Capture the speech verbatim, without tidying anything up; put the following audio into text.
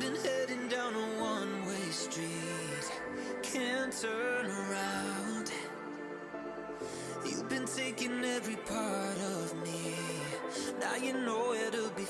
Been heading down a one-way street, can't turn around. You've been taking every part of me. Now you know where to be